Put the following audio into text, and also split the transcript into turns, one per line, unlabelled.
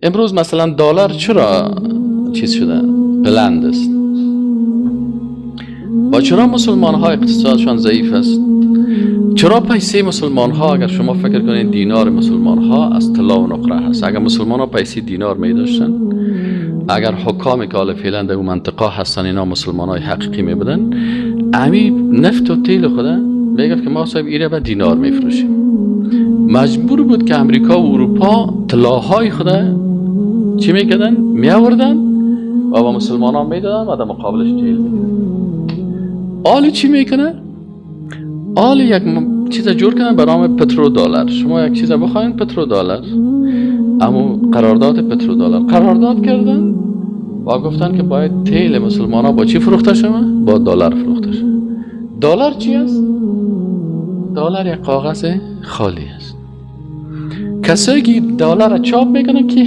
امروز مثلا دلار چرا چیز شده، بلند است؟ و چرا مسلمان ها اقتصادشان ضعیف است؟ چرا پیسه مسلمان ها، اگر شما فکر کنید، دینار مسلمان ها از طلا و نقره هست. اگر مسلمان ها پیسه دینار می داشتن، اگر حکام که حالا فعلا در اون منطقه هستن، اینا مسلمان های حقیقی می بودن، امی نفت و تیل خوده میگفت که ما صاحب ایره به دینار میفروشیم. مجبور بود که امریکا و اروپا طلاهای خوده چی میکردن؟ میآوردن و با مسلمان ها میدادن و در مقابلش تیل میکردن. حالی چی میکنه؟ حالی یک چیز جور کردن به نام پترو دلار. شما یک چیز بخواین، پترو دلار، اما قرارداد پترو دلار قرارداد کردن و گفتن که باید تیل مسلمان ها با چی فروخته شوه؟ با دلار فروخته شوه. دلار چی است؟ دلار یک کاغذ خالی است. کسایی که دلار را چاپ میکنن کی